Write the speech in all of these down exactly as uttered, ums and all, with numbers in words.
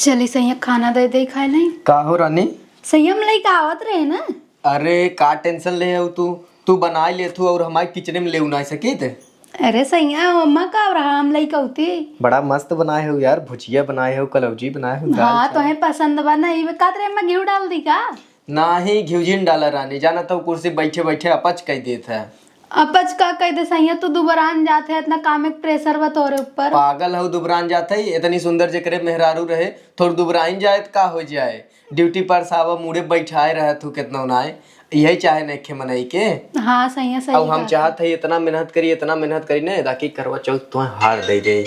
चली सैया, खाना दे दे खाए नहीं। का हो रानी? सैया, हम लइका आवत रहे ना। अरे, का टेंशन ले हऊ तू? तू बनाए लेथू और हमारे किचने में ले उनाए सकित? अरे सैया, अम्मा का रहा, हम लइका होती। बड़ा मस्त बनाए हो यार, भुजिया बनाए हो, कलौजी बनाए हो, दाल हाँ, चावल। तोहे पसंद बा ना, इमे का तरे अम्मा घी डाल दी का? नाही, घिउजिन डाला रानी, जाना तो कुर्सी बैठे बैठे अपच कह देत है। अपच का कह दे सैया, तू दुबरान जात है, इतना काम एक प्रेशर बा तोरे ऊपर। पागल हऊ, दुबरान जात है? इतनी सुंदर जेकरे मेहरारू रहे, थोड़ दुबराइन जाए त का हो जाए? ड्यूटी पर सावा मुड़े बैठाए रहत हूँ कितना उनाए, यही चाहे नइखे मनई के। हाँ सैया, सही अब हम बात चाहत है। है इतना मेहनत करी, इतना मेहनत करी ना, ताकि करवा चौथ तुम्हें हार दे दे।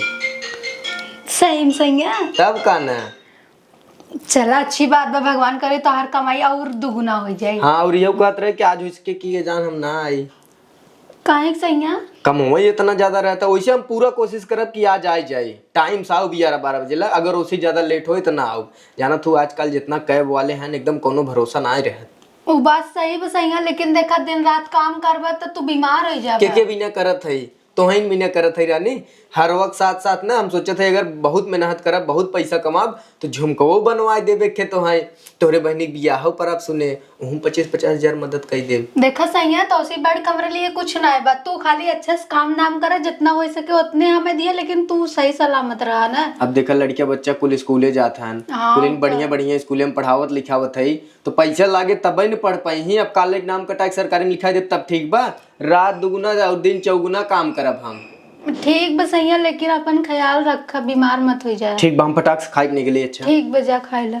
सही में सैया। तब का ना? चला, अच्छी बात बा, भगवान करे तोहार कमाई और दुगुना हो जाए। हाँ, और यहू कहत रहे कि आज उसके की जान हम ना आई। काहे के सैया? कमवई इतना ज्यादा रहता, वैसे हम पूरा कोशिश करब कि आज आइ जाई। टाइम से आउ ग्यारह बारह बजे ला, अगर उससे ज्यादा लेट होई त ना आउ। जाना तू आजकल जितना कैब वाले हैं, एकदम कोनो भरोसा ना रहे। उ बात सही बा सैया, लेकिन देखा दिन रात काम करबा त तू बीमार हो जाबा। के के बिना करत है, तोहइन बिना करत है रानी। हर वक्त साथ साथ ना हम सोचत है अगर बहुत मेहनत करब, बहुत पैसा कमाब, तो झुमकवो बनवाए देबे के तोहई। तोहरे बहनी के बियाहो पर आप सुने, उहूँ पच्चीस पचास हजार मदद कई देब। देखा सैया, तो उसी बड़ कमरे लिए कुछ ना है बा, तू खाली अच्छे से काम नाम करे, जितना हो सके उतने हमें दिए, लेकिन तू सही सलामत रहा ना। अब देखा लड़किया बच्चा कुल स्कूले जात हन, हाँ, कुलिन तो बढ़िया बढ़िया स्कूले में पढ़ावत लिखावत है, तो पैसा लागे तबे न पढ़ पाई ही। अब कॉलेज नाम कटा के सरकारी में लिखा देब तब ठीक बा, रात दुगुना और दिन चौगुना काम करब हम। ठीक बा सैया, लेकिन अपन ख्याल रखा, बीमार मत हो जाए। ठीक बा, हम फटाक से खाए के निकली। अच्छा ठीक बा, जा खाए ला।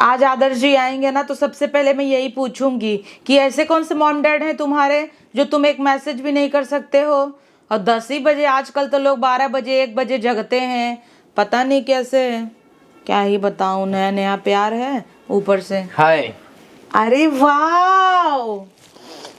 आज आदर्श जी आएंगे ना, तो सबसे पहले मैं यही पूछूंगी कि ऐसे कौन से मॉम डैड हैं तुम्हारे जो तुम एक मैसेज भी नहीं कर सकते हो? और दस ही बजे, आजकल तो लोग बारह बजे, एक बजे जगते हैं, पता नहीं कैसे। क्या ही बताऊं, नया नया प्यार है ऊपर से। हाय। अरे वाओ,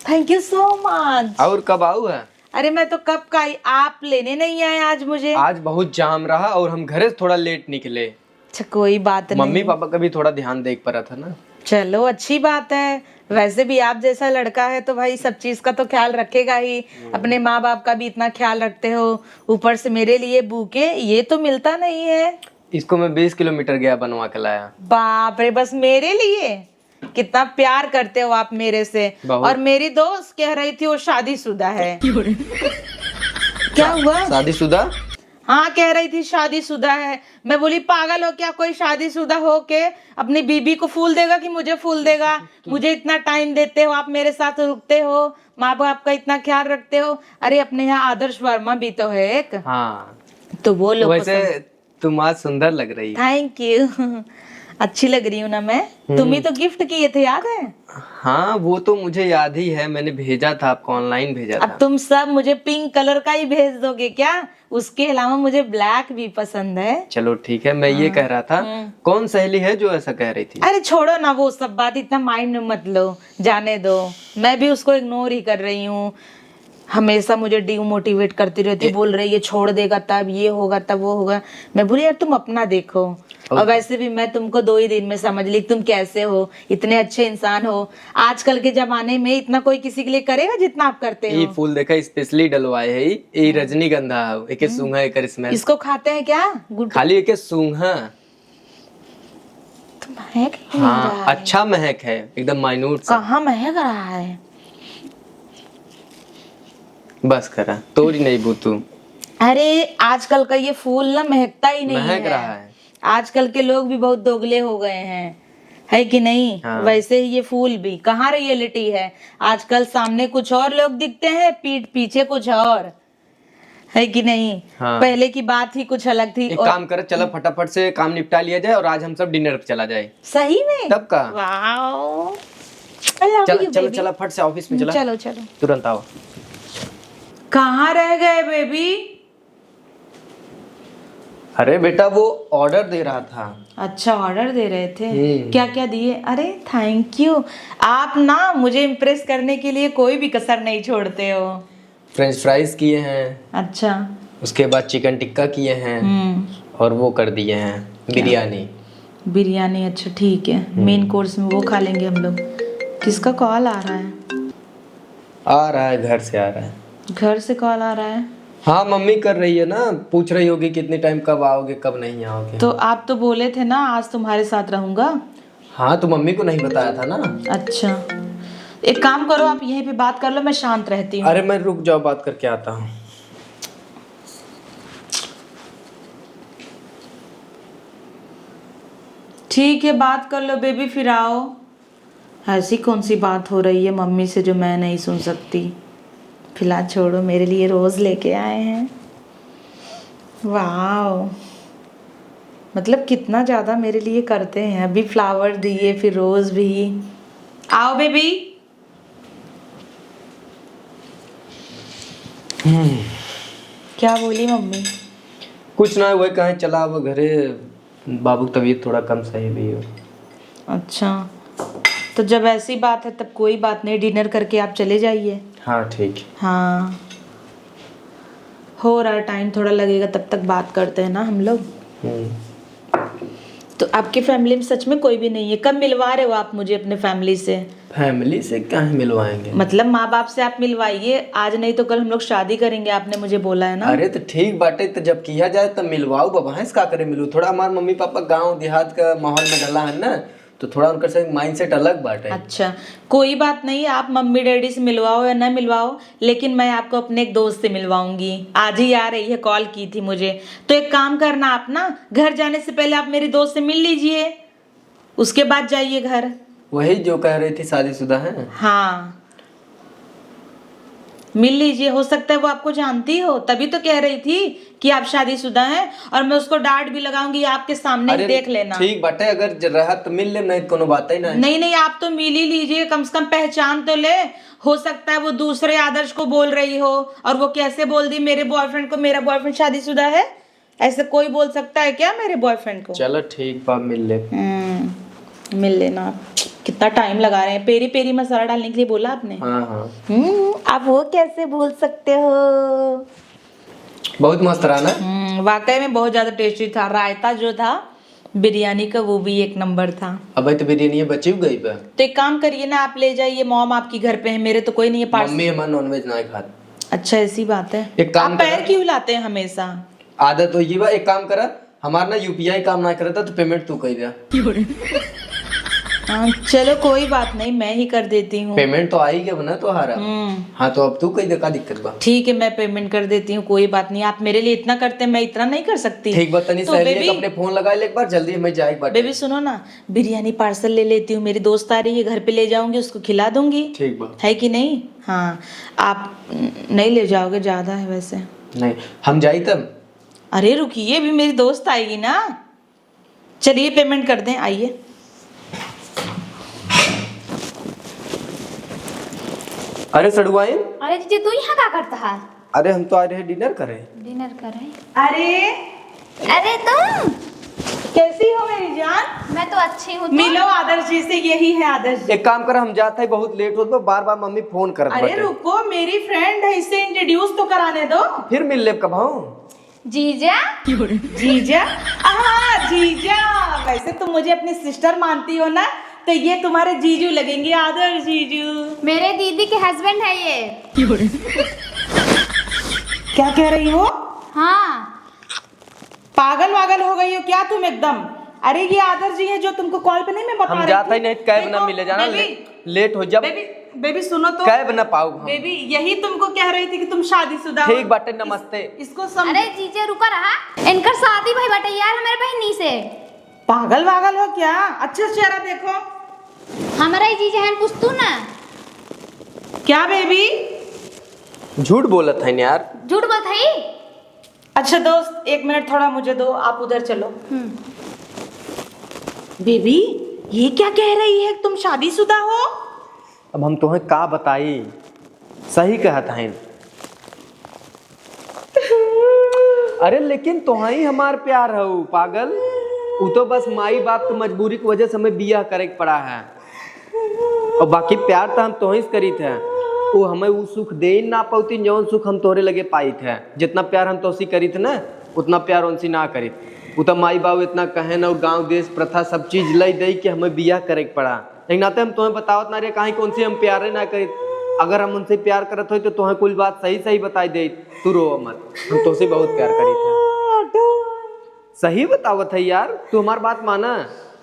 thank you so much। और कब आऊ है? अरे मैं तो कब का आई, आप लेने नहीं आए आज मुझे। आज बहुत जाम रहा और हम घरे से थोड़ा लेट निकले। अच्छा, कोई बात नहीं। मम्मी पापा का भी थोड़ा ध्यान देख पड़ा था ना। चलो, अच्छी बात है। वैसे भी आप जैसा लड़का है तो भाई सब चीज का तो ख्याल रखेगा ही। हम्म। अपने माँ बाप का भी इतना ख्याल रखते हो, ऊपर से मेरे लिए बूके, ये तो मिलता नहीं है। इसको मैं बीस किलोमीटर गया बनवा के लाया। बाप रे, बस मेरे लिए? कितना प्यार करते हो आप मेरे से। बहुत। और मेरी दोस्त कह रही थी वो शादीशुदा है। क्या हुआ? शादीशुदा? हाँ, कह रही थी शादीशुदा है। मैं बोली, पागल हो क्या? कोई शादीशुदा हो के अपनी बीबी को फूल देगा कि मुझे फूल देगा? मुझे इतना टाइम देते हो आप, मेरे साथ रुकते हो, माँ बाप का इतना ख्याल रखते हो। अरे, अपने यहाँ आदर्श वर्मा भी तो है एक। हाँ। तो वो लोग वैसे पसंद तुम आज सुंदर लग रही। Thank you। अच्छी लग रही हूँ ना मैं? हम्म। तुम ही तो गिफ्ट किए थे, याद है? हाँ, वो तो मुझे याद ही है, मैंने भेजा था आपको, ऑनलाइन भेजा अब था। तुम सब मुझे पिंक कलर का ही भेज दोगे क्या? उसके अलावा मुझे ब्लैक भी पसंद है। चलो ठीक है, मैं ये हाँ। कह रहा था, हम्म। कौन सहेली है जो ऐसा कह रही थी? अरे छोड़ो ना वो सब बात, इतना माइंड में मत लो, जाने दो। मैं भी उसको इग्नोर ही कर रही हूँ। हमेशा मुझे डिमोटिवेट करती रहती, ए- बोल रही है, "छोड़ देगा तब ये होगा, तब वो होगा।" मैं बोली, "यार, तुम अपना देखो।" और ओके। वैसे भी मैं तुमको दो ही दिन में समझ ली, तुम कैसे हो, इतने अच्छे इंसान हो। आजकल के जमाने में इतना कोई किसी के लिए करेगा जितना आप करते ये हो? फूल देखा, स्पेशली डलवाए है, ये हम्म। रजनीगंधा है, एके हम्म। सूंघा, एकर स्मेल। इसको खाते हैं क्या? गुड। खाली एके सूंघा। तो महक ही नहीं हाँ, रहा है। अच्छा महक है, एकदम माइन्यूट सा। कहाँ महक रहा है? बस करा, तोरी नहीं बूतू। अरे, आजकल का ये फूल ना महकता ही नहीं महक है। रहा है। आजकल के लोग भी बहुत दोगले हो गए हैं, है कि नहीं? हाँ। वैसे ही ये फूल भी, कहाँ रियलिटी है? आजकल सामने कुछ और लोग दिखते हैं, पीठ पीछे कुछ और। है कि नहीं? हाँ। पहले की बात ही कुछ अलग थी। एक और काम कर, चला फटाफट से काम निपटा लिया जाए और आज हम सब डिनर पे चला जाए। सही में? तब का? वाओ। I love चला, you, चला, baby। चला, फट से ऑफिस में चला। चलो, चलो। तुरंत आओ। कहाँ रह गए, बेबी? अरे बेटा, वो ऑर्डर दे रहा था। अच्छा, ऑर्डर दे रहे थे? हम्म। क्या क्या दिए? अरे, थैंक यू। आप ना मुझे इम्प्रेस करने के लिए कोई भी कसर नहीं छोड़ते हो। फ्रेंच फ्राइज किए हैं। अच्छा। उसके बाद चिकन टिक्का किए हैं। हम्म। और वो कर दिए हैं, क्या? बिरयानी। बिरयानी, अच्छा, ठीक है। हम्म। मेन कोर्स में वो खा लेंगे हम लोग। किसका कॉल आ रहा है? आ रहा है, घर से आ रहा है। घर से कॉल आ रहा है? हाँ, मम्मी कर रही है ना, पूछ रही होगी कितने टाइम, कब आओगे, कब नहीं आओगे। तो आप तो बोले थे ना, आज तुम्हारे साथ रहूंगा। हाँ, तो मम्मी को नहीं बताया था ना। अच्छा, एक काम करो, आप यहीं पे बात कर लो, मैं शांत रहती हूँ। अरे, मैं, रुक जाओ, बात करके आता हूँ। ठीक है, बात कर लो बेबी, फिर आओ। ऐसी कौन सी बात हो रही है मम्मी से जो मैं नहीं सुन सकती? फिलहाल छोड़ो, मेरे लिए रोज लेके आए हैं। वाओ, मतलब कितना ज़्यादा मेरे लिए करते हैं। अभी फ्लावर दिए, फिर रोज भी। आओ बेबी। हम्म। क्या बोली मम्मी? कुछ ना, वही कहे चला अब घरे, बाबू की तबीयत थोड़ा कम सही भी हो। अच्छा, तो जब ऐसी बात है तब कोई बात नहीं, डिनर करके आप चले जाइए। हाँ, ठीक। हाँ, हो रहा टाइम, थोड़ा लगेगा, तब तक बात करते हैं ना हम लोग। हम्म। तो आपकी फैमिली में सच में कोई भी नहीं है? कब मिलवा रहे हो आप मुझे अपने फैमिली से? फैमिली से काहे मिलवाएंगे? मतलब माँ बाप से आप मिलवाइए आज, नहीं तो कल हम लोग शादी करेंगे, आपने मुझे बोला है ना। अरे तो ठीक बाटे, तो जब किया जाए तब मिलवाओ। बाबा हैं का करे मिलू, थोड़ा हमारे मम्मी पापा गाँव देहात का माहौल में ढला है ना, तो थोड़ा उनकर से माइंडसेट अलग बाटे। अच्छा, कोई बात नहीं, आप मम्मी डैडी से मिलवाओ या ना मिलवाओ, लेकिन मैं आपको अपने एक दोस्त से मिलवाऊंगी। आज ही आ रही है, कॉल की थी मुझे। तो एक काम करना, आप ना घर जाने से पहले आप मेरी दोस्त से मिल लीजिए, उसके बाद जाइए घर। वही जो कह रही थी शादीशुदा है। हाँ, मिल लीजिए, हो सकता है वो आपको जानती हो, तभी तो कह रही थी कि आप शादीशुदा हैं, और मैं उसको डांट भी लगाऊंगी, आपके सामने ही अरे, देख लेना। ठीक बाटे, अगर ज-, रहा तो मिल ले, नहीं कोनो बात ही ना है। नहीं, नहीं, आप तो मिल ही लीजिए, कम से कम पहचान तो ले। हो सकता है वो दूसरे आदर्श को बोल रही हो, और वो कैसे बोल दी मेरे बॉयफ्रेंड को, मेरा बॉयफ्रेंड शादीशुदा है। ऐसे कोई बोल सकता है क्या मेरे बॉयफ्रेंड को? चलो ठीक बा, मिल ले। हम्म, मिल लेना। कितना टाइम लगा रहे हैं, पेरी पेरी मसाला डालने के लिए बोला आपने। हाँ, हाँ। हम्म, आप वो कैसे भूल सकते हो? बहुत मस्त रहा ना? हम्म, वाकई में बहुत ज्यादा टेस्टी था। रायता जो था बिरयानी का, वो भी एक नंबर था। अब भाई, तो बिरयानी बची गई बा। तो एक काम करिए ना, आप ले जाइए, मॉम आपकी घर पे है, मेरे तो कोई नहीं है पास। मम्मी हमार नॉनवेज ना खात। अच्छा, ऐसी बात है। एक काम आप पैर करा। क्यों हिलाते हैं हमेशा? आदत हो गई बा। एक काम करा, हमार ना यूपीआई काम ना करता, तो पेमेंट तू कर दे। हाँ, चलो कोई बात नहीं, मैं ही कर देती हूँ। पेमेंट तो आई गया बना तोहारा। हम्म। हाँ, तो अब तू कह दे, का दिक्कत बा? ठीक है, मैं पेमेंट कर देती हूँ, कोई बात नहीं। आप मेरे लिए इतना करते हैं, मैं इतना नहीं कर सकती। ठीक बा, तनी तो सहेली बेबी, अपने फोन लगा ले एक बार, जल्दी हमें जाए एक बार। बेबी सुनो ना, बिरयानी पार्सल ले लेती हूँ, मेरी दोस्त आ रही है, घर पे ले जाऊंगी, उसको खिला दूंगी। ठीक बा। है कि नहीं? हाँ, आप नहीं ले जाओगे, ज़्यादा है वैसे। नहीं, हम जाई तब। अरे रुकिए, अभी मेरी दोस्त आएगी ना। चलिए पेमेंट कर दें, आइए। अरे सड़ुआइन। अरे जीजी, तू यहाँ का करता है? अरे हम तो आ रहे डिनर करे। डिनर करे? अरे। अरे तुम। कैसी हो मेरी जान? मैं तो अच्छी हूँ, तुम? मिलो आदर्श जी से, यही है आदर्श जी। एक काम कर, हम जाते हैं, बहुत लेट होत बा, बार बार मम्मी फोन करत अरे बाटे। रुको, मेरी फ्रेंड है, इससे इंट्रोड्यूस तो कराने दो। फिर मिल लेब कबहूँ। जीजा? जीजा? हाँ, जीजा। वैसे तुम मुझे अपनी सिस्टर मानती हो ना, तो ये तुम्हारे जीजू लगेंगे, आदर जीजू। मेरे दीदी के हस्बैंड है ये। क्या कह रही हो? हाँ। पागल वागल हो गई हो क्या तुम एकदम? अरे, ये आदर जी है जो तुमको कॉल पे नहीं मैं बता हम रही जाता थी। ही नहीं, कैब ना देखो, मिले जाना, बेबी, ले-, लेट हो जब बेबी, बेबी सुनो तो। कैब ना पाओ हम। बेबी, यही तुमको कह रही थी कि तुम शादीशुदा हो। ठीक बाटे, इस-, नमस्ते। इसको सम- अरे जीजा रुका रहा, इनकर शादी भई बाटे यार हमारे बहनी से। पागल वागल हो क्या? अच्छा चेहरा देखो। हमारा ही जीजा है, पूछ तू ना। क्या बेबी? झूठ बोलत है यार। झूठ बोलत है? अच्छा दोस्त, एक मिनट थोड़ा मुझे दो, आप उधर चलो। हम्म। बेबी, ये क्या कह रही है, तुम शादीशुदा हो? अब हम तोहें का बताई, सही कहत हैं। अरे लेकिन तोहई हमार प्यार हऊ पागल, उ तो बस माई बाप के मजबूरी की वजह से हमें बियाह करे के पड़ा है। और बाकी प्यार तो हम तोहई से करीत है, वो हमें वो सुख दे ही ना पावती जौन सुख हम तोहरे लगे पाइत है। जितना प्यार हम तोहसी करीत ना, उतना प्यार उनसी ना करीत। वो तो माई बाप इतना कहेन और गांव देश प्रथा सब चीज लई दई कि हमें बियाह करे के पड़ा। एक नाते हम तोहें बतावत ना रहे, काहे कौन सी हम प्यारे ना करीत। अगर हम उनसे प्यार करत होई तो तोहे कुल बात सही सही बताई देइत। तू रो मत, हम तोसे बहुत प्यार करीत है। सही बतावत है यार, तू हमार बात माना।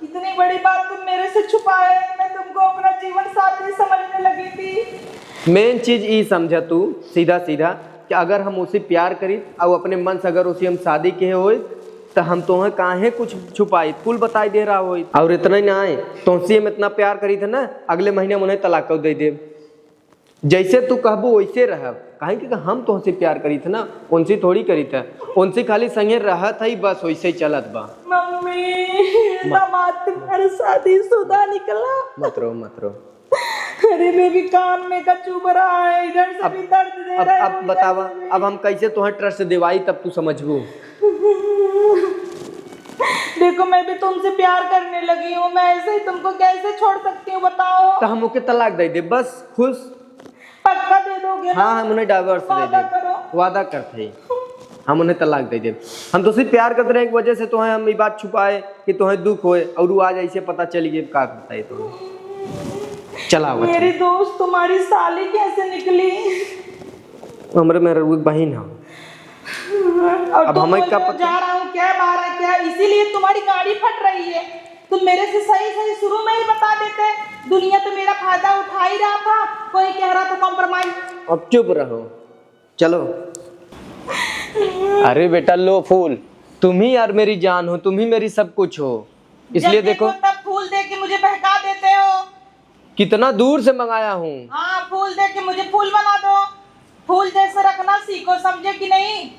इतनी बड़ी बात तुम मेरे से छुपाए, मैं तुमको अपना जीवन साथी समझने लगी थी। मेन चीज ई समझा तू सीधा सीधा कि अगर हम उसे प्यार करीत और अपने मन से अगर उसे हम शादी किहे होइत, तो हम तोहे काहे कुछ छुपाइत, कुल बताई दे रहा होइत। और इतना ही ना आए, तोसे हम इतना प्यार करीत है ना, अगले महीने हम उन्हें तलाक दे देब। जैसे तू कहबू वैसे रहब, काहे कि हम तोहसे प्यार करीत है ना, उनसे थोड़ी करीत है। उनसे खाली संगे रहत है बस, वैसे ही चलत बा। मम्मी, मत। दामाद तुम्हारा शादीशुदा निकला। मत रो, मत रो। अरे बेबी, कान में का चुभ रहा है, इधर से अब, भी दर्द दे अब, रहा है, अब इधर बतावा, से भी। अब हम कैसे तोहे ट्रस्ट दिवाई तब तू समझबू। देखो, मैं भी तुमसे प्यार करने लगी हूँ, मैं ऐसे ही तुमको कैसे छोड़ सकती हूँ, बताओ? तो हम ओके तलाक दे दे, बस खुश। पक्का दे दोगे ना? हाँ, हम उन्हें डाइवोर्स दे वादा देब। करो। वादा करत है, हम उन्हें तलाक दे देब। हम तोसे प्यार करत रहे, एक वजह से तोहे हम ई बात छुपाए कि तोहे दुख होए, और वो आज ऐसे पता चल गया, का बताए तो। चला, वो मेरी चला। दोस्त तुम्हारी साली कैसे निकली? हमरे मेहररुआ के बहिन है। और अब तुम हमें बोल का रहे हो, पता? जा रहा हूँ क्या, बाहर है क्या, इसीलिए तुम्हारी गाड़ी फट रही है। तुम मेरे से सही सही शुरू में ही बता देते। दुनिया तो मेरा फायदा उठा ही रहा था, कोई कह रहा था कॉम्प्रोमाइज। अब चुप रहो, चलो। अरे बेटा, लो फूल, तुम ही यार मेरी जान हो, तुम ही मेरी सब कुछ हो, इसलिए जब देखो। देखो तब फूल दे के मुझे बहका देते हो। कितना दूर से मंगाया हूँ। हाँ, फूल दे के मुझे फूल बना दो। फूल जैसे रखना सीखो, समझे कि नहीं?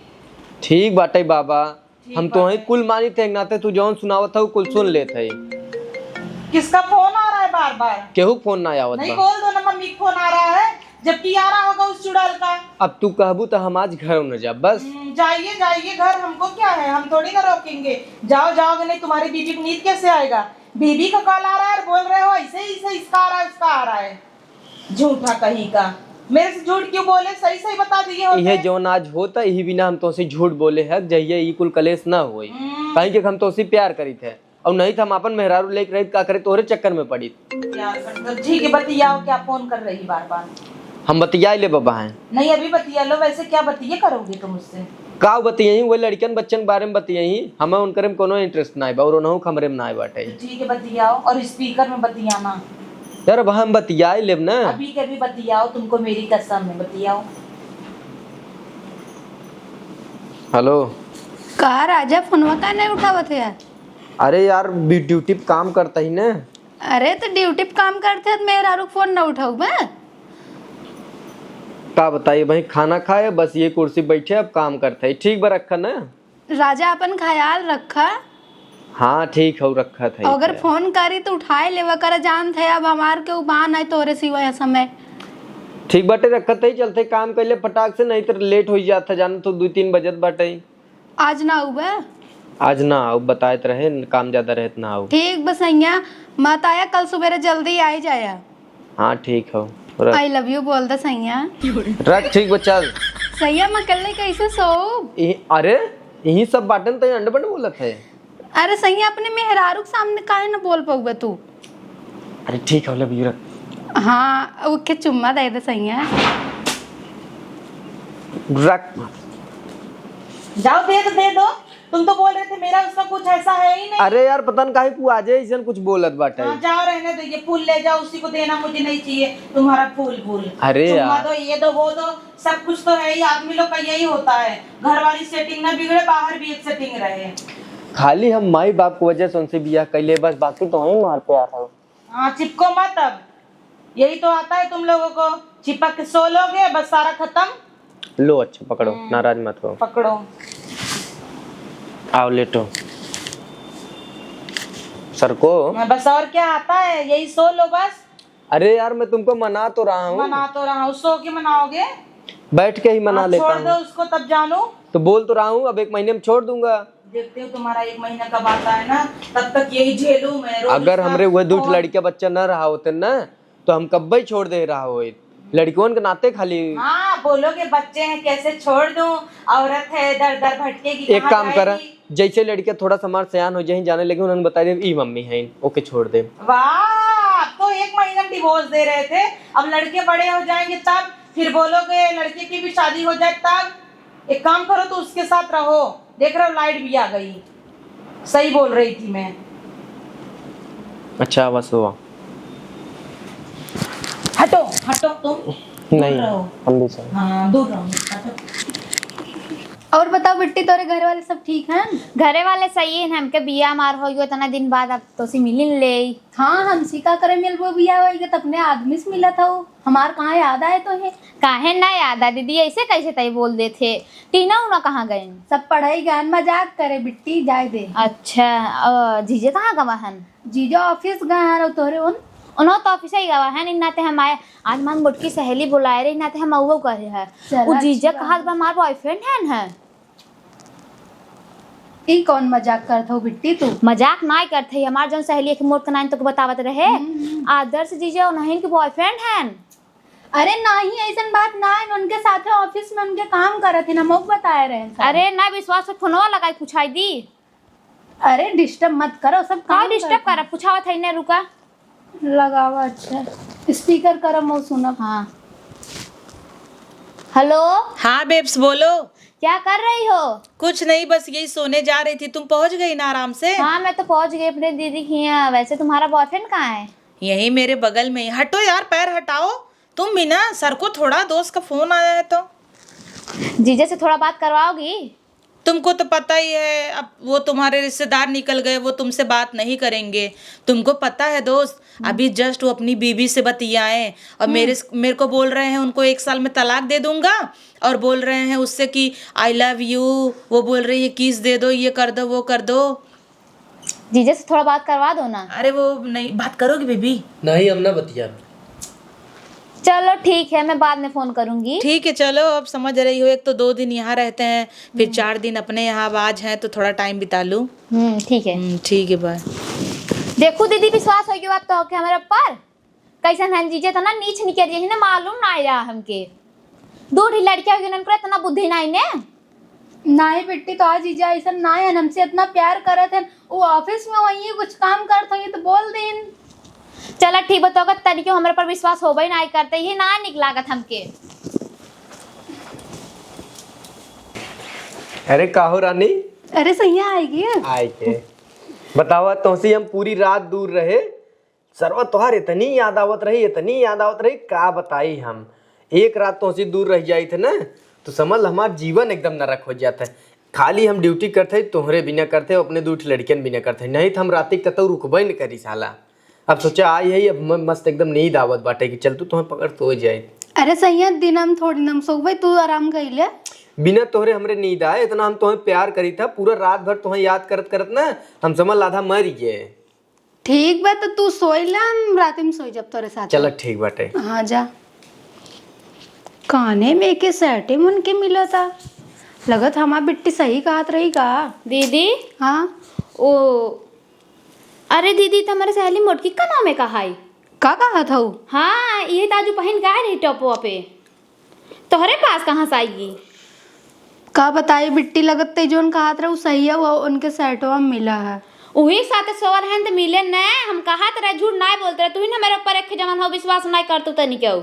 ठीक बाटे बाबा, ठीक हम तोहे बाटे। कुल मानित है, नाते तू जौन सुनावत है, कुल सुन लेत है। किसका फोन आ रहा है बार बार? केहू फोन ना आवत नहीं, बा। बोल दो ना, मम्मी का फोन आ रहा है, जबकि आ रहा होगा उस चुड़ैल का। अब तू कहबू तो हम आज घर न जाब, बस। हम्म, जाइए, जाइए घर, हमको क्या है, हम थोड़ी ना रोकेंगे। जाओ, जाओगे नहीं, तुम्हारी बीबी को नींद कैसे आएगा? बीबी का कॉल आ रहा है और बोल रहे हो ऐसे ही, ऐसे इसका आ रहा है, उसका आ रहा है। झूठा कहीं का। मेरे से झूठ क्यों बोले? सही सही बता दिए होते। यह जौन आज होता, यही बिना हम तोसे झूठ बोले है, जहिया ई कुल कलेश ना होई। हम्म। काहे कि हम तोसे प्यार करीत है, और नहीं तो हम अपन मेहरारू लेके रहित, का करे, तोहरे चक्कर में पड़ीत। प्यार कर, तो ठीक है, बतियाओ, क्या फोन कर रही बार बार? हम बतिया ले बाबा हैं। नहीं, अभी बतिया लो। वैसे क्या बतिये करोगे तुम उससे? का बतियाई, वही लड़कन बच्चन के बारे में बतियाई। हमें उनकरे में कोनो इंटरेस्ट ना बा, और उनहु के हमरे में ना बाटे। तो ठीक है, बतियाओ, और स्पीकर में बतियाना। यार, अब हम बतिया ही लेब ना। अभी के अभी बतियाओ, तुमको मेरी कसम है, बतियाओ। हेलो। का राजा, फोनवा का नहीं उठावत है यार? अरे यार, बी-, ड्यूटी पे काम करता ही ना। अरे, तो ड्यूटी पे काम करते हैं, तो मेहरारू के फोन ना उठाऊ बे? का बताइए भाई, खाना खाए, बस ये कुर्सी बैठे, अब काम करते हैं। ठीक बा, रखा ना। राजा, अपन ख्याल रखा। हाँ, ठीक हौ, रखत है। अगर फोन करी तो उठाए लेवा करा, जानत है अब हमार केहू बा नाहीं तोहरे सिवा यह समय। ठीक बाटे, रखत है, चलते काम कर ले फटाक से, नहीं तो लेट हो जात है, जान तो दो तीन बजत बाटे। आज ना आऊ बे? आज ना आऊ, बताए तो रहे, काम ज्यादा रहे तो ना आऊ। ठीक बा सैया, मत आया, कल सुबेरे जल्दी आई जाया। हाँ, ठीक हौ, रख। I love you बोल दे सैया। रख, ठीक बा, चल। सैया, मैं अकेले कैसे सोऊब? ई, अरे, यही सब बाटन तई अंड बंड बोलत है। अरे सैया, अपने मेहरारू के सामने काहे न बोल पउबे तू? अरे ठीक हौ, love you, रख। हाँ, ओके चुम्मा दे दे सैया। रख। जाओ, दे दो, दे दो। तुम तो बोल रहे थे मेरा उसका कुछ ऐसा है ही नहीं। अरे यार, पता न काहे को आज ऐसन कुछ बोलत बाटे। हाँ, जाओ, रहने दो, ये फूल ले जाओ, उसी को देना, मुझे नहीं चाहिए तुम्हारा फूल, फूल। अरे चुम्मा यार। दो, ये दो, वो दो, सब कुछ तो है ही, आदमी लोग का यही होता है, घर वाली setting ना बिगड़े, बाहर भी एक setting रहे। खाली हम माई बाप की वजह से उनसे बियाह कैले बस, बाकी तो हम मार प्यार है। हाँ, चिपको मत अब, यही तो आता है तुम लोगों को, चिपक के सो लोगे, बस सारा खत्म। लो, अच्छा, पकड़ो, हम्म। नाराज मत हो। पकड़ो। आओ, लेटो। सरको। हाँ, बस और क्या आता है, यही सो लो बस। अरे यार, मैं तुमको मना तो रहा हूँ। मना तो रहा हूँ, सो के मनाओगे? बैठ के ही मना हाँ, लेता हूँ। छोड़ दो उसको, तब जानो। तो बोल तो रहा हूँ, अब एक महीने में छोड़ दूंगा। देखते हो, तुम्हारा एक महीना कब आता है ना, तब तक यही झेलूं मैं, रोज अगर इसका हमरे वह दो ठो फोन। लड़कियां बच्चा न रहा होते ना, तो हम कब्बे ही छोड़ दे रहा होइत। लड़कियों के नाते खाली। हाँ, बोलोगे बच्चे हैं, कैसे छोड़ दूं, औरत है, दर दर भटकेगी, एक कहाँ काम करा, जाएगी? जैसे लड़कियां थोड़ा सा हमार सयान हो जाए, जाने लगे, उन्हें बता दे, ई मम्मी है, ओके छोड़ दे। वाह, अब तो एक महीना डिवोर्स दे रहे थे। अब लड़के बड़े हो जाएंगे तब, फिर बोलोगे लड़के की भी शादी हो जाए तब। एक काम करो, तो उसके साथ रहो। देख रहे हो, लाइट भी आ गई। सही बोल रही थी मैं। अच्छा, बस हुआ। हटो, हटो तुम। नहीं, दूर रहो। हम भी चल। हाँ, दूर रहो, हटो। और बताओ बिट्टी, तोरे घर वाले सब ठीक हैं? घरे वाले सही हैं, हमके बिया मार हो गयो इतना दिन बाद, अब तोसी मिलिन ले। हाँ, हमसी का करे मिलबो, बिया होई के त अपने आदमी से मिलत हो। हमार कहाँ याद आए तोहे? काहे ना याद आए दीदी, ऐसे कैसे तय बोल देथे? टीना उना कहाँ गइन? सब पढ़ाई गइन, मजाक करे बिट्टी, जाए दे। अच्छा, अ, जीजे कहाँ गवा हन? जीजा ऑफिस गए हैं, और तोहरे उन? उन्हों तो ऑफिस ही गवा है, इन्ना ते हम आए, आज मान मोटकी सहेली बुलाए रही, इन्ना ते हम अउवो करे है। चला, उ जीजा अच्छी बात कहा है। हमार बॉयफ्रेंड है ना। ई कौन मजाक करत हो बिट्टी तू? मजाक नाय करत है, हमार जौन सहेली एक मोट के नाइन तो बतावत रहे। हम्म, हम्म। आदर्श जीजा उन्हीं के बॉयफ्रेंड हैं। अरे नाही, ऐसन बात ना है, उनके साथ ऑफिस में उनके काम करत है ना, मोक बताए रहे हैं सब। अरे ना विश्वास पे फोनवा लगाई, पूछाई दी। अरे डिस्टर्ब मत करो, सब का काम डिस्टर्ब करत हैं। करा? पूछावत है ने, रुका। लगावा, अच्छा, स्पीकर करा, मैं सुनब। हाँ। हेलो। हाँ बेब्स, बोलो। क्या कर रही हो? कुछ नहीं, बस यही सोने जा रही थी। तुम पहुंच गई ना आराम से? हाँ, मैं तो पहुंच गई अपने दीदी के यहाँ। वैसे तुम्हारा बॉयफ्रेंड कहाँ है? यही मेरे बगल में ही। हटो यार, पैर हटाओ। तुम भी ना सरको थोड़ा, दोस्त का फोन आया है तो। जीजा से थोड़ा बात करवाओगी? तुमको तो पता ही है, अब वो तुम्हारे रिश्तेदार निकल गए, वो तुमसे बात नहीं करेंगे। तुमको पता है दोस्त, हम्म। अभी जस्ट वो अपनी बीवी से बतियाए और हम्म। मेरे, मेरे को बोल रहे हैं उनको एक साल में तलाक दे दूंगा, और बोल रहे हैं उससे कि आई लव यू, वो बोल रही है किस दे दो, ये कर दो, वो कर दो। जीजा से थोड़ा बात करवा दो ना। अरे वो नहीं, बात करोगी बेबी? नहीं, हम ना बतिया। चलो ठीक है, मैं बाद में फोन करूंगी। ठीक है, चलो, अब समझ रही हो, एक तो दो दिन यहाँ रहते हैं, फिर हम्म। चार दिन अपने यहाँ, अब आज हैं तो थोड़ा टाइम बिता लूँ। हम्म, ठीक है। हम्म, ठीक है, बाय। देखो दीदी, विश्वास हो गया अब तो के हमारे ऊपर। कैसन हन जीजा, इतना नीच निकल रही है ना, मालूम ना आया हमके। दो ठी लड़कियाँ हो गई, उनके इतना बुद्धि नहीं ने। नाही बिट्टी, तो आज जीजा ऐसा ना है, हमसे इतना प्यार करत है, वो ऑफिस में वही कुछ काम करत होंगे तो बोल देन। चला ठीक बताओ, तनिको हमरे पर विश्वास होबे ना करते, ये ना निक लागत हमके। अरे काहो रानी? अरे सैया आएगी। आए के बतावा, तोहसे हम पूरी रात दूर रहे, सरवा तोहार इतनी याद आवत रही, इतनी याद आवत रही, का बताई हम। एक रात तोहसे दूर रह जाई थे ना, तो समझ ल हमार जीवन एकदम नरक हो जात है। खाली हम ड्यूटी करते, तोहरे बिना करते, अपने दू ठे लड़कियन बिना करते, नहीं तो हम राती कतौ रुकबे न करी साला। अब सोचा आई है, अब म-, मस्त एकदम नींद आवत बाटे कि चल तू तोहे पकड़ सो जाए। अरे सैया, दिन हम थोड़ी नम सोबे, तू आराम कर ले। बिना तोहरे हमरे नींद आए, इतना हम तोहे प्यार करी था, पूरा रात भर तोहे याद करत करत ना हम समझ ल आधा मर गए। ठीक बा, तो तू सोई ला, हम रात में सोई जब तोरे साथ। चल, ठीक बाटे। हाँ, जा। काने में के सेटे मन के मिला था। लगत हमार बिट्टी सही कहत रही का? दीदी? हाँ? ओ, अरे दीदी, तो हमारे सहेली मोटकी का नाम है, कहा है? का कहत हऊ? हाँ, ये ताजू पहन के आए रही टॉपवा पे। तोहरे पास कहाँ से आइगी? का बताई बिट्टी, लगत ते जोन कहत रहे, उ सही है, वो उनके सेटवा में मिला है। उही साथे सोवर हैं त मिले न, हम कहत रहे, झूठ नाय बोलत रहे, तू ही न मेरे ऊपर एक जमन हो, विश्वास नाय कर तू तनी केहू।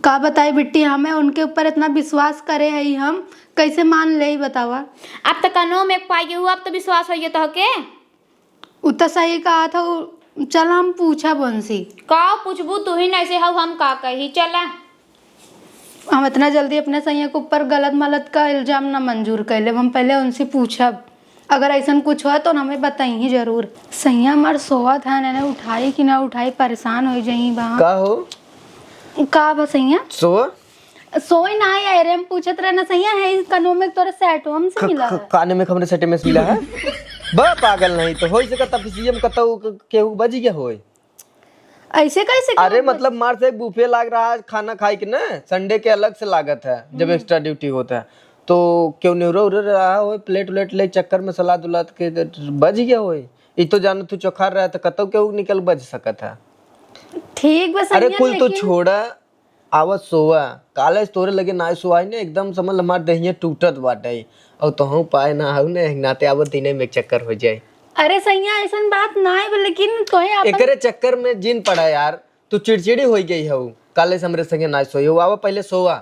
का बताई बिट्टी, हमें उनके ऊपर इतना विश्वास करे है हम, कैसे मान ले बतावा? अब त कनो में पाई गई हूँ, अब तो विश्वास होइए तोहके। उ त सही कहत हऊ, चल हम पूछब उनसे। का पूछबू, तू ही नहीं से हऊ, हम का कही, चला। हम इतना जल्दी अपने सैया के ऊपर गलत मलत का इल्जाम ना मंजूर कर लेब, हम पहले उनसे पूछब, अगर ऐसन कुछ हो तो हमें बताई ही जरूर। सैया हमार सोवत है, ना उठाई कि ना उठाई, परेशान हो जाई बा। का हो? का बा सैया? सोवा? सोई ना है, अरे हम पूछत रहे ना सैया है, इस कनो में तोरे सेटो हमसे क-, मिला क-, है। काने में हमरे सेटे में से मिला है? बा पागल नहीं तो होई सकत, अब सीएम कतऊ क-, केहू बज गया होई। ऐसे कैसे अरे केहू बज- मतलब मार से एक बुफे लाग रहा है खाना खाए के ना, संडे के अलग से लागत है जब हम्म। एक्स्ट्रा ड्यूटी होता है, तो क्यों नेवरा उरा रहा हो, प्लेट उलेट ले चक्कर में सलाद उलाद के बज गया होई। ई तो जानो तू चोखार रहा तो कतऊ केहू निकल बज सकत है। ठीक बा अरे सैया, कुल तो लेकिन छोड़ा, आवा सोवा, काले से तोरे लगे नाय सोवाई ने, एकदम समझ हमार देहिया टूटत बाटे। और तोहू पाए ना आऊ ने, नाते आवत दिने में चक्कर हो जाए। अरे सैया, ऐसन बात ना है, लेकिन तोहे अपन एकरे चक्कर में जिन पड़ा यार, तू चिड़चिड़ी होइ गई हऊ, काले से हमरे संगे नाहीं सोई हो, आवा पहिले सोवा।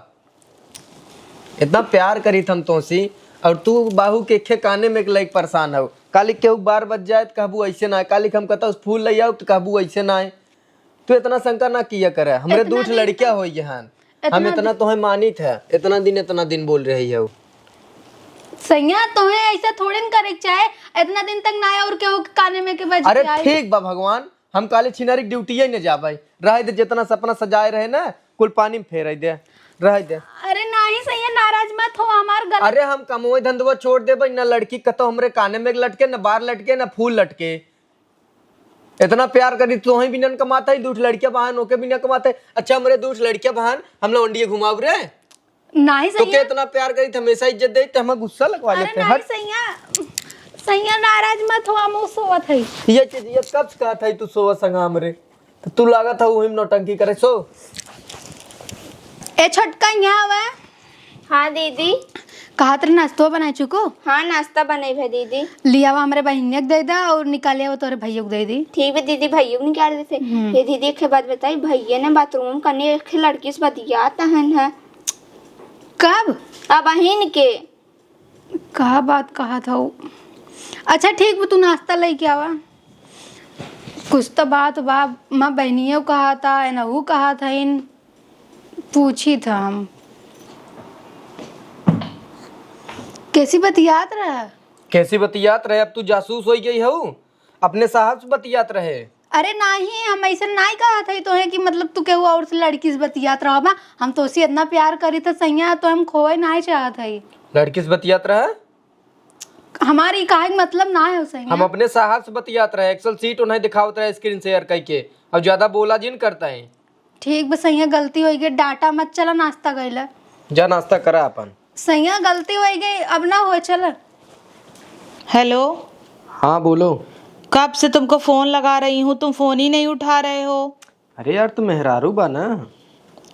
इतना प्यार करीत हम तोसी, और तू बाहू के खे काने में एक लाइक परेशान हऊ। काली केहू बार बज जाए त कहबू ऐसे ना, काली हम कहता फूल ले आओ त कहबू ऐसे ना। तू इतना शंका ना किया करे, हमरे इतना दूठ दिन लड़किया तक, होई गए हन। हम इतना इतना दिन तोहे मानित है, इतना दिन, इतना दिन बोल रही हऊ। सैया, तोहे ऐसा थोड़े न करे के चाहे, इतना दिन तक ना आए और केहू के काने में के बज अरे के आए। ठीक बा भगवान, हम काले छिनारी के ड्यूटी ही न जाबे। रह दे, जितना सपना सजाए रहे ना, कुल पानी में फेर दे, रह दे। अरे नाही सैया, नाराज मत हो, हमार गलत अरे हम कमोए धंधवा छोड़ देबे, ना लड़की कतो हमरे काने में लटके, ना बार लटके, ना फूल लटके। इतना प्यार करी तोहे भी नन कमाता है, दूठ लड़किया बहन ओके भी ना कमाता है। अच्छा हमरे दूठ लड़किया बहन हम लोग इंडिया घुमाओ रे। नाही तो के सैया। इतना प्यार करी त हमेशा इज्जत दे त हमें गुस्सा लगवा अरे लेते हैं। नाही हट। सैया, सैया नाराज मत हो, हम सोवत है। ये चीज ये कब से कहत है तू सोवा संगा हमरे? तो तू लागत है वही में नौटंकी करे सो। ए छोटका यहाँ आवा। हाँ दीदी। कहा तेरे नाश्तो बनाए चुको? हाँ नाश्ता बनाई है दीदी। लिया आवा हमरे बहिनिया के दे दा और निकाले आवा तोरे भैया के दे दी। ठीक है दीदी, भैया को निकाल देते। हम्म। ये दीदी एक बात बताई, भैया ने बाथरूम में कने एक लड़की से बतियात हन है। कब? अब अहिन के। का बात कहा था वो? अच्छा ठीक बा, तू नाश्ता लेके आवा। कुछ तो बात बा, माँ बहनियों कहा था, एनहू कहा था, इन पूछी था हम। कैसी बतियात रहा? कैसी बतियात रहे? अब तू जासूस हो गई हऊ, अपने साहब से बतियात रहे। अरे नाही, हम ऐसे नाही कहा था तोहे कि मतलब तू केहू और से लड़की से बतियात रहा बा। हम तो उसी इतना प्यार करी था सैया, तो हम खोए नाही चाहत है। लड़की से बतियात रहा? हमारी काहे के मतलब ना है सैया। हम अपने साहब से बतियात रहे, एक्सेल सीट उन्हें दिखावत रहे स्क्रीन शेयर करके। अब ज्यादा बोला जिन करता है। ठीक बा सैया, गलती होइ गई, डाटा मत चला, नाश्ता गइला। जा नाश्ता करा अपन। सैया गलती होइ गई, अब ना हो, चला। हेलो। हाँ बोलो। कब से तुमको फोन लगा रही हूँ, तुम फोन ही नहीं उठा रहे हो। अरे यार तू मेहरारू बा ना।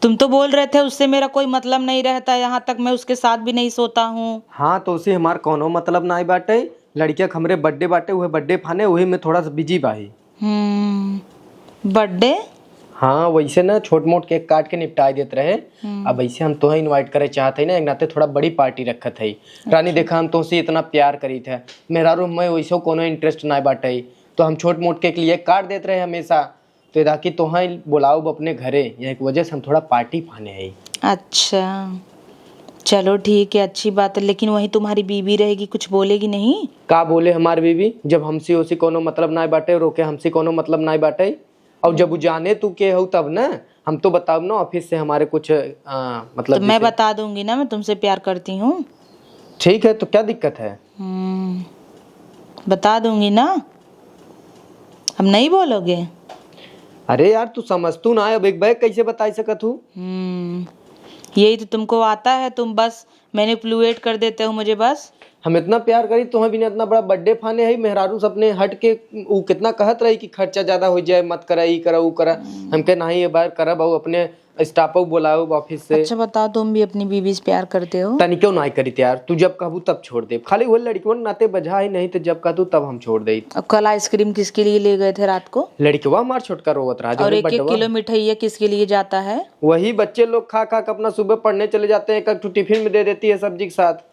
तुम तो बोल रहे थे उससे मेरा कोई मतलब नहीं रहता, यहाँ तक मैं उसके साथ भी नहीं सोता हूँ। हाँ तो उसे हमार कौनो मतलब ना बाटे, लड़किया के हमरे बर्थडे बाटे, वह बर्थडे फाने, वही में थोड़ा सा बिजी बाही। हम्म, बर्थडे? हाँ, वैसे ना छोट मोट केक काट के निपटाए देत रहे। हम्म। अब ऐसे हम तोहे इनवाइट करे चाहत है ना, एक नाते थोड़ा बड़ी पार्टी रखत है। रानी, अच्छा। देखा, हम तोसे इतना प्यार करीत है, मेहरारू में वैसे कोनो इंटरेस्ट ना बाटे, तो हम छोट मोट केक लिए काट देत रहे हमेशा। तो इदा कि तोहे बुलाओ अपने घरे, यह एक वजह से हम थोड़ा पार्टी फाने है। अच्छा, चलो ठीक है, अच्छी बात है, लेकिन वहीं तुम्हारी बीबी रहेगी, कुछ बोलेगी नहीं? का बोले हमार बीबी, जब हमसे ओसे कोनो मतलब ना बाटे, रोके हमसे कोनो मतलब ना बाटे। और जब उ जाने तू के हो तब ना, हम तो बताओ ना ऑफिस से हमारे कुछ, आ, मतलब तो मैं जैसे बता दूंगी ना, मैं तुमसे प्यार करती हूँ। ठीक है, तो क्या दिक्कत है? हम्म, बता दूंगी ना, अब नहीं बोलोगे? अरे यार, तू समझ तू ना, अब एक बैग कैसे बता सकत हूँ? हम्म, यही तो तुमको आता है, तुम बस मैनिपुलेट कर देते हो मुझे बस। हम इतना प्यार करी तुम्हें बिना, इतना बड़ा बर्थडे फाने है, मेहरारू से अपने हट के उ कितना कहत रही कि खर्चा ज्यादा हो जाए, मत करा, ई करा, उ करा। हम्म। हमके नहीं ये बार करब, और अपने स्टाफ को बुलाओ ऑफिस से। अच्छा बताओ, तुम भी अपनी बीबी से प्यार करते हो? तनिको नहीं करी यार, तू जब कहबू तब छोड़ दे, खाली वो लड़कियों नाते बजा ही नहीं, तो जब कहतू तब हम छोड़ दे। और कल आइसक्रीम किसके लिए ले गए थे रात को? लड़कवा हमार छोटका रोवत रहा, जो और है एक एक बड्डवा। किलो मिठाइया किसके लिए जाता है? वही बच्चे लोग खा खा के अपना सुबह पढ़ने चले जाते हैं, एक एक ठो टिफिन में दे देती है सब्जी के साथ।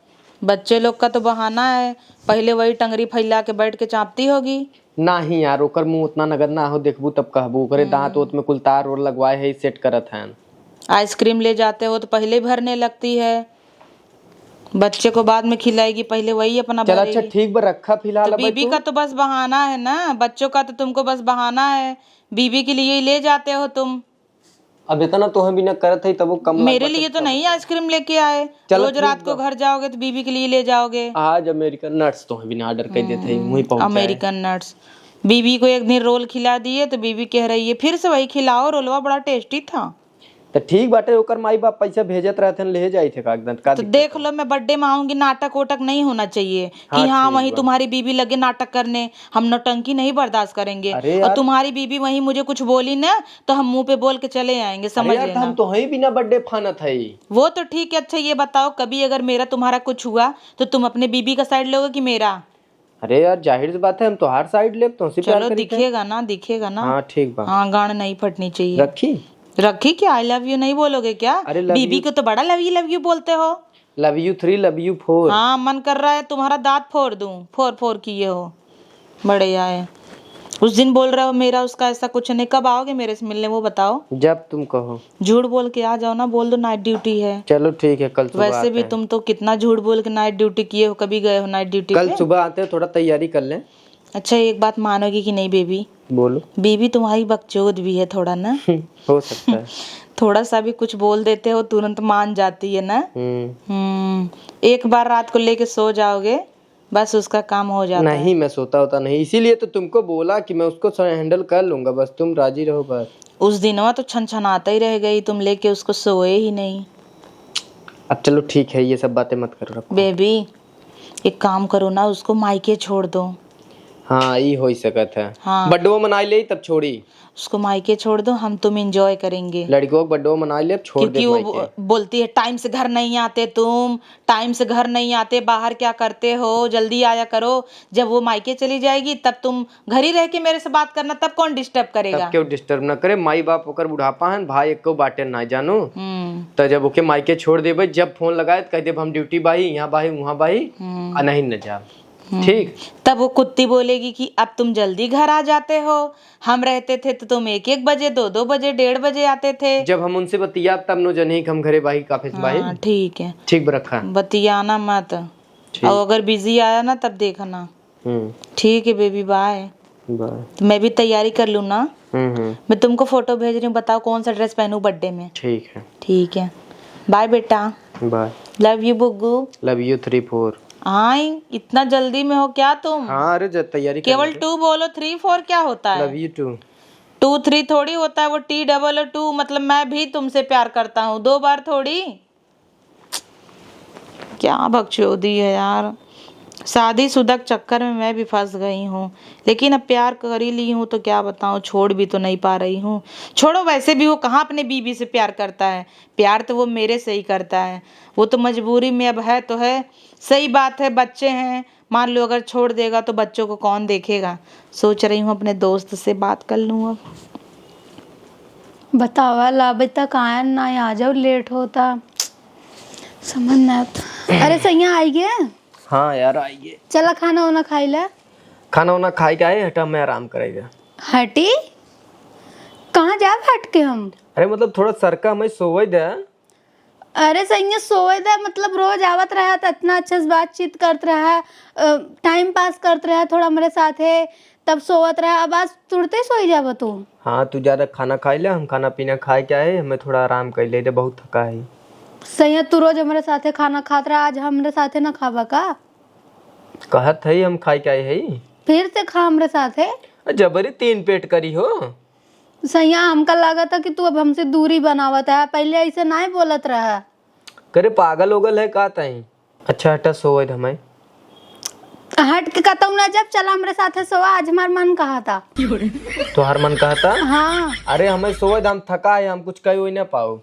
बच्चे लोग का तो बहाना है, पहले वही टंगरी फैला के बैठ के चापती होगी। नाही यार, ओकर मुंह उतना नगद ना हो, देखबू तब कहबू, ओकरे हम्म। दांत ओत में कुल तार ओर लगवाए है, सेट करत हैं। आइसक्रीम ले जाते हो तो पहले भरने लगती है, बच्चे को बाद में खिलाएगी, पहले वही अपना चल अच्छा भरेगी। ठीक बा, रखा फिलहाल तो अब बीबी तू। का तो बस बहाना है ना, बच्चों का तो तुमको बस बहाना है, बीबी के लिए ही ले जाते हो तुम। अब इतना तोहे बिना करत है, तब वो कम मेरे लागत लिए है, तो तब नहीं आइसक्रीम लेके आए, चलो रोज ठीक रात को बा। घर जाओगे तो बीबी के लिए ले जाओगे। आज अमेरिकन नट्स तोहे बिना ऑर्डर कर देते हैं, हम्म, वहीं पहुंचाए। अमेरिकन नट्स। बीबी को एक दिन रोल खिला दिए तो बीबी कह रही है, "फिर से वही खिलाओ, रोलवा बड़ा टेस्टी था।" तो ठीक बाटे, ओकर माई बाप पैसा भेजत रहते हैं, ले जाई थे कागजात, का तो दिक्कत देख है? लो, मैं बर्थडे में आऊंगी, नाटक वोटक नहीं होना चाहिए कि हाँ, हाँ, ठीक वहीं बा। तुम्हारी बीबी लगे नाटक करने, हम नौटंकी नहीं बर्दाश्त करेंगे। अरे और यार। तुम्हारी बीबी वहीं मुझे कुछ बोली ना, तो हम मुंह पे बोल के चले आएंगे, अरे समझ यार, तो लेना। हम तो हई बिना बर्थडे फानत हई। वो तो ठीक है। अच्छा, ये बताओ, कभी अगर मेरा तुम्हारा कुछ हुआ, तो तुम अपने बीबी का साइड लोगे कि मेरा? अरे यार, जाहिर सी बात है, हम तोहार side लेब, तोहसे प्यार चलो, करी थे। दिखेगा ना, दिखेगा ना। हाँ, ठीक बा। हाँ, गांड नहीं फटनी चाहिए। रखी? रखी क्या? I love you नहीं बोलोगे क्या? अरे, love बीबी you। को तो बड़ा love you, love you बोलते हो। Love you three, love you four। हाँ, मन कर रहा है तुम्हारा दांत फोड़ दूं, फोर फोर किए हो। बड़े आए। उस दिन बोल रहे हो मेरा उसका ऐसा कुछ नहीं, कब आओगे मेरे से मिलने वो बताओ। जब तुम कहो। झूठ बोल के आ जाओ ना, बोल दो night duty है। चलो ठीक है, कल सुबह वैसे आते भी हैं। तुम तो कितना झूठ बोल के night duty किए हो, कभी गए हो night duty कल पे? सुबह आते हैं, थोड़ा तैयारी कर लें। अच्छा, एक बात मानोगी कि नहीं बेबी? बोलो। बीबी तुम्हारी बकचोद भी है थोड़ा ना। हो सकता है। थोड़ा सा भी कुछ बोल देते हो, तुरंत मान जाती है ना। हम्म। हम्म, एक बार रात को लेके सो जाओगे, बस उसका काम हो जाता है। नहीं, मैं सोता होता नहीं, इसीलिए तो तुमको बोला कि मैं उसको स-, handle कर लूंगा, बस तुम राजी रहो बस। उस दिनवा तो छनछनाते ही रह गई, तुम लेके उसको सोए ही नहीं। अब चलो ठीक है, ये सब बातें मत करो, रखो। बेबी, एक काम करो ना, उसको मायके छोड़ दो। हाँ, ई हो सकत है। हाँ। बड्डो मनाई ले तब छोड़ी। उसको मायके छोड़ दो, हम तुम enjoy करेंगे। लड़कियों को बड्डो मनाई ले, छोड़ दे क्योंकि वो मायके। बो-, बोलती है, "Time से घर नहीं आते तुम, time से घर नहीं आते, बाहर क्या करते हो, जल्दी आया करो।" जब वो मायके चली जाएगी, तब तुम घर ही रह के मेरे से बात करना, तब कौन disturb करेगा? तब क्यों disturb ना करे? माई बाप ओकर बुढ़ापा हन, भाई एको बाटे ना जानू। हम्म। त जब ओके मायके छोड़ देबे, जब फोन लगाए त कह देब, "हम duty बाही, यहाँ बाही, वहाँ बाही, हम्म। आ नहीं न जाब।" हम्म। ठीक। तब वो कुत्ती बोलेगी कि "अब तुम जल्दी घर आ जाते हो, हम रहते थे तो तुम एक एक बजे, दो दो बजे, डेढ़ बजे आते थे।" जब हम उनसे बतियाब, तब नो जनी कि हम घरे बाही, काफे से बाही। हाँ, ठीक है। ठीक बा, रखा। बतियाना मत। ठीक। और अगर busy आया ना, तब देखना। हम्म। ठीक है बेबी, bye। Bye। तो मैं भी तैयारी कर लूँ ना। हम्म, हम्म। मैं तुमको फोटो भेज रही हूँ, बताओ कौन सा dress पहनूँ birthday में। ठीक है। ठीक है, bye बेटा। Bye। Love you बुग्गू। Love you three four। आई, इतना जल्दी में हो क्या तुम? हाँ, अरे, जब तैयारी कर केवल लेते। Two बोलो, three four क्या होता है? Love you too। Two three थोड़ी होता है वो, T double O two, मतलब मैं भी तुमसे प्यार करता हूँ, दो बार थोड़ी। क्या बकचोदी है यार, शादीशुदा के चक्कर में मैं भी फंस गई हूँ, लेकिन अब प्यार कर ही ली हूँ तो क्या बताऊँ, छोड़ भी तो नहीं पा रही हूँ। छोड़ो, वैसे भी वो कहाँ अपने बीबी से प्यार करता है, प्यार तो वो मेरे से ही करता है। वो तो मजबूरी में अब है तो है, सही बात है, बच्चे हैं, मान लो अगर छोड़ देगा तो बच्चों को कौन देखेगा। सोच रही हूँ अपने दोस्त से बात कर लूँ अब। बतावा, लाबे तक आयन ना, आ जाओ, late होता। समझ ना आता। अरे सैया, आई गे? हाँ यार, आई गे। चला, खाना वाना खाई ला। खाना वाना खाई के आए, हटा, मैं आराम करेगा। हटी? कहाँ जाब हट के हम? अरे मतलब, थोड़ा सरका हमें सोवे दे। अरे सैया, सोए दे, मतलब, रोज आवत रहा त इतना अच्छे से बातचीत करत रहा, अ, time pass करत रहा थोड़ा हमरे साथे, तब सोवत रहा, अब आज तुरते सोई जाब तू। हाँ, तू ज्यादा खाना खाई ले, हम खाना पीना खाए के आए, हमें थोड़ा आराम कर ले दे, बहुत थका है। सैया, तू रोज हमरे साथे खाना खात रहा, आज हमरे साथे ना खाबा का? कहत है हम खाए के आए है। फिर से खा हमरे साथे। जबरी तीन पेट करी हो। सैया, हमका लागत है कि तू अब हमसे दूरी बनावत है, पहले ऐसे नाहीं बोलत रहा। करे पागल ओगल है का तई? अच्छा हटा, सोवत हमें। हट के कतऊ ना जब, चला हमरे साथे सोवा, आज हमार मन कहा था। तोहार मन कहा था? हाँ। अरे हमें सोवत, हम थका है, हम कुछ कही हुई ना पाओ।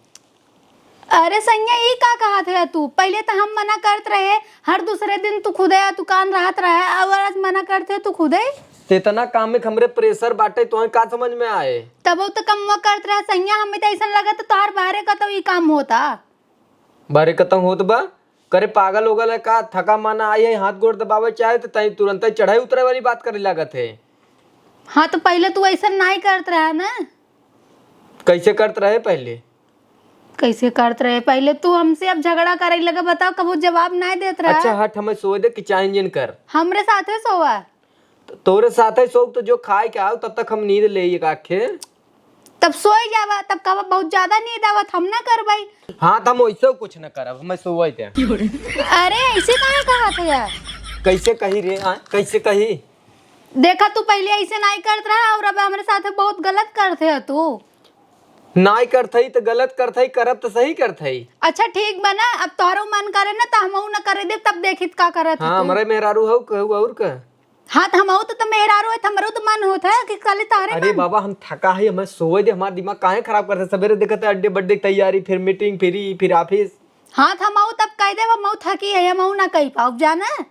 अरे सैया, ई का कहत है तू? पहले तो हम मना करत रहे, हर दूसरे दिन तू खुदे आ दुकान रहत रहे, और आज मना करत है तू खुदे। ते इतना काम में हमरे pressure बाटे, तोहे का समझ में आए? तब तो कमवा करत रहे सैया, हमें तो ऐसा लगत तोहार बाहरे कतऊ ई काम होता। बाहरे कतऊ होत बा? करे पागल हो गल है का? थका माना आई है, हाथ गोड़ दबावे चाहे तो तई तुरंत ही चढ़ाई उतरे वाली बात करे लागत है। हाँ, तो पहले तू ऐसा नाहीं करत रहा ना। कैसे करत रहे पहले? कैसे करत रहे पहले? तू हमसे अब झगड़ा करे लगा, बताओ, कबो जवाब नाहीं देत रहा। अच्छा हट, हमें सोए दे कि चाहे जिन कर। हमरे साथे सोवा। त-, तोरे साथे सोव तो जो खाए के आओ, तब तक हम नींद ले एक आखे। तब सोए जावा, तब कबो बहुत ज्यादा नींद आवत, हम ना करबई। हाँ, त हम वैसे कुछ ना करब, हमें सोए दे। अरे, ऐसे काहे कहत है यार? कैसे कही रे, हाँ, कैसे कही? देखा, तू पहले ऐसे नाहीं करत रहा और अब हमरे साथे बहुत गलत करत है तू। नाहीं करत हई त गलत करत हई, करब त सही करत हई। अच्छा ठीक बा ना, अब तोहरो मन करे ना त हमहू ना करे देब, तब देखित का करत हाँ, तू। हमरे मेहरारू हऊ, कहू और का? हाँ, त हमहू त, त मेहरारू है, त हमरो त मन होत है कि खाली तोहरे अरे मन। बाबा, हम थका है, हमें सोए दे, हमार दिमाग काहे खराब करत है? सवेरे देखत है अड्डे बड्डे की तैयारी, फिर meeting, फिर ई, फिर office। हाँ, त हमहू तब कह देब, हमहू थकी है, हमहू ना कह पाउब, जाना।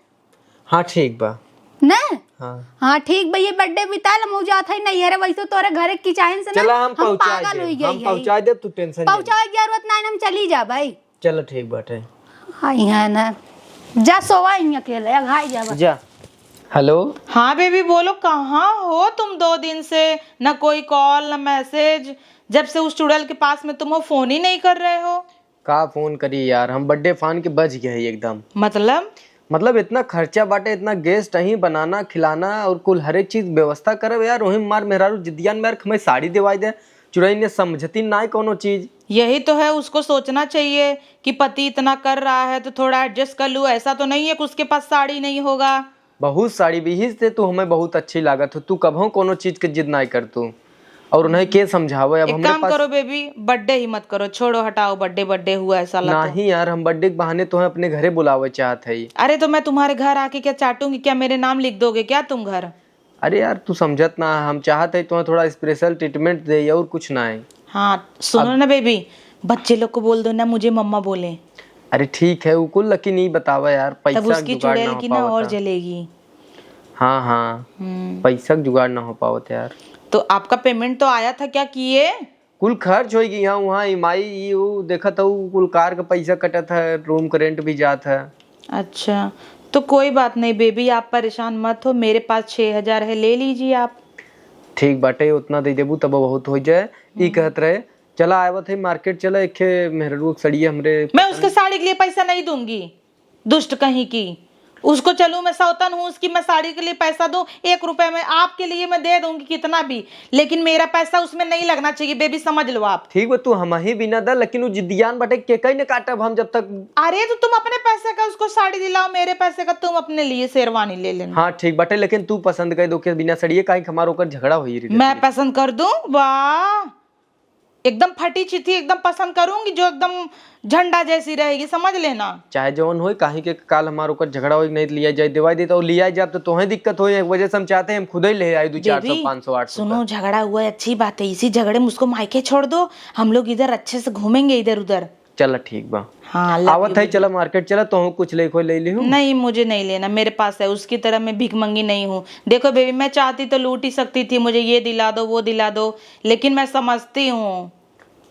हाँ, ठीक बा। ना? हाँ। हाँ, ठीक बा, ये birthday बिता ले, हम जात है नैहरे, वैसे तोरे घरे किचाइन से ना चला, हम हम पहुँचा पागल देब, हो गई हम है। पहुँचा देब, तू tension पहुँचावे की जरूरत ना है, हम चली जा भाई। चलो ठीक बाटे। हाँ, यहाँ ना, जा सोवा, यहाँ अकेले अघाई जा बस। जा। हेलो। हाँ बेबी, बोलो, कहाँ हो तुम दो दिन से? ना कोई कॉल, ना मैसेज। जब से उस चुड़ैल के पास में तुम हो, फोन ही नहीं कर रहे हो। का फोन करी यार, हम बर्थडे फान के बच गए ही एकदम। मतलब? मतलब इतना खर्चा बाटे, इतना गेस्ट अहीं बनाना, खिलाना और कुल हर एक चीज व्यवस्था करब यार, वहीं मार मेहरारू जिद्दियान में यार हमें साड़ी दिवाई दे, चुड़ैल ने समझती ना है कोनो चीज। यही तो है, उसको सोचना चाहिए कि पति इतना कर रहा है तो थोड़ा एडजस्ट कर लूँ। ऐसा तो नहीं है कि उसके पास साड़ी नहीं होगा। बहुत साड़ी भी ही से तू हमें बहुत अच्छी लागत हो, तू कभो कोनो चीज के जिद ना कर तू। और उन्हें के समझावे, अब एक हमरे काम पास करो बेबी, बर्थडे ही मत करो, छोड़ो, हटाओ, बर्थडे बर्थडे हुआ ऐसा लगता है। नहीं यार, हम बर्थडे के बहाने तुम्हें अपने घरे बुलावे चाहत है। अरे तो मैं तुम्हारे घर आके क्या चाटूंगी, क्या मेरे नाम लिख दोगे क्या तुम घर? अरे यार, तू समझत ना, हम चाहत है तुम्हें थोड़ा स्पेशल ट्रीटमेंट दे और कुछ ना है। हाँ सुनो अब ना बेबी, बच्चे लोग को बोल दो ना मुझे मम्मा बोले। अरे ठीक है, वो कुल लेकिन नहीं बतावा यार, तब पैसा उसकी जुगाड़ ना चुड़ैल हो की ना पावत और है। जलेगी। हाँ हाँ, हम्म। पैसा के जुगाड़ ना हो पावत यार। तो आपका पेमेंट तो आया था क्या किए? कुल खर्च होई गई, यहाँ वहाँ ईएमआई, ये वो देखत हूँ, कुल कार का पैसा कटत है, रूम का रेंट भी जात है। अच्छा, तो कोई बात नहीं बेबी, आप परेशान मत हो, मेरे पास छः हजार है, ले लीजिए आप। ठीक बाटे, उतना दे देबू तब बहुत हो जाए। ई हम्म। कहत रहे, चला आवत है मार्केट, चला एक ठे मेहरारू के सड़िया हमरे मैं पसंद उसके साड़ी के लिए पैसा नहीं दूंगी, दुष्ट कहीं की। उसको चलूं, मैं सौतन हूँ, उसकी मैं साड़ी के लिए पैसा दूं, एक रुपए में आपके लिए मैं दे दूंगी कितना भी, लेकिन मेरा पैसा उसमें नहीं लगना चाहिए बेबी, समझ लो आप। ठीक बा, तू हम ही बिना दा, लेकिन वो जिद्दियान बाटे के कहीं न काटब हम जब तक। अरे तो तुम अपने पैसे का उसको साड़ी दिलाओ, मेरे पैसे का तुम अपने लिए शेरवानी ले लेना। हाँ ठीक बाटे, लेकिन तू पसंद कर दो के बिना सड़िए, काहे कि हमार ओकर झगड़ा होई रही मैं रहती। पसंद कर दूं? वाह, एकदम फटी चिथी, एकदम पसंद करूंगी, जो एकदम झंडा जैसी रहेगी, समझ लेना। चाहे जवन होई, काहे के काल हमार ओकर झगड़ा होई, नहीं तो लिया जाए, दिवाई देता और लिया जाए तो तोहे दिक्कत होई, एक वजह से हम चाहते हैं हम खुद ही ले आई दो चार सौ, बेबी, पाँच सौ, आठ सौ सुनो, का। झगड़ा हुआ है, अच्छी बात है, इसी झगड़े में उसको मायके छोड़ दो, हम लोग इधर अच्छे से घूमेंगे इधर उधर। चला ठीक बा। हाँ, love आवत you है, baby। चला मार्केट चला, तो कुछ ले कोई ले ली हूँ। नहीं, मुझे नहीं लेना, मेरे पास है, उसकी तरह मैं भीख मंगी नहीं हूँ। देखो बेबी, मैं चाहती तो लूट ही सकती थी, मुझे ये दिला दो, वो दिला दो, लेकिन मैं समझती हूँ।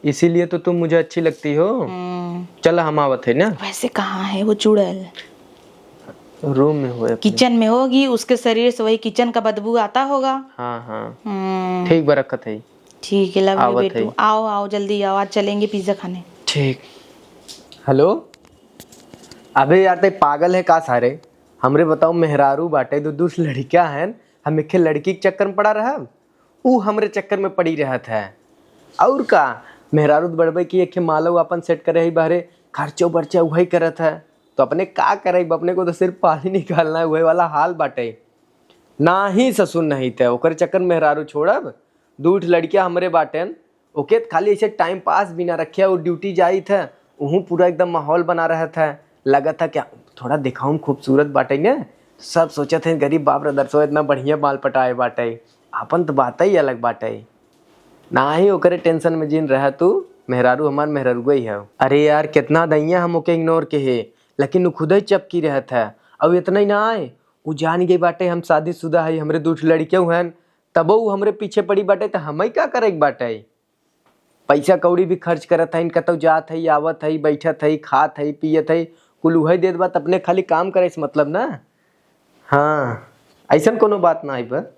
इसीलिए तो तुम मुझे अच्छी लगती हो। हम्म। चला हम आवत है ना। वैसे कहाँ है वो चुड़ैल? रूम में होए अपने। किचन में होगी, उसके शरीर से वही किचन का बदबू आता होगा। हाँ हाँ। हम्म। ठीक बा, रखत है। ठीक है, love you आवत बेटू। है। आओ आओ, जल्दी आओ, आज चलेंगे पिज्जा खाने। ठीक। हेलो। अबे यार, ते पागल है का सारे? हमरे बताओ, मेहरारू बाटे, दो दो लड़कियां हैं, हम एक लड़की के चक्कर में पड़ा रहब, ऊ हमरे चक्कर में पड़ी रहत है। और का, मेहरारू तो बड़बे की एक मालव अपन सेट करे ही बहरे, खर्चो बर्चा वही करत है, तो अपने का करे, अपने को तो सिर्फ पानी निकालना है, वही वाला हाल बाटे। नाही ससुर नहीं ते ओकर चक्कर मेहरारू छोड़ब। दू ठे लड़किया हमरे बाटेन, ओके त खाली ऐसे टाइम पास भी ना रखे, वो ड्यूटी जाइत है, उहू पूरा एकदम माहौल बना रहत है। लगत है क्या थोड़ा दिखाऊं खूबसूरत बाटे ने, सब सोचत हैं गरीब बाप रे दरसो इतना बढ़िया माल पटाए बाटे, आपन तो बात ही अलग बाटे। नाही ओकरे टेंशन में जिन रह तू, मेहरारू हमार मेहरारू ही है। अरे यार कितना दैया हम ओके इग्नोर के है, लेकिन वो खुद ही चपकी रहत है। अब इतना ही ना आए, उ जान गई बाटे हम शादीशुदा हई, हमरे दू ठो लड़कियों हन, तबो उ हमरे पीछे पड़ी बाटे, त हमई का करे के बाटे? पैसा कौड़ी भी खर्च करत हईन, कतौ जात हई, आवत हई, बैठत हई, खात हई, पियत हई, कुल उहई देत बा, त अपने खाली काम करे से मतलब ना। हाँ, ऐसन कोनो बात ना आई बा।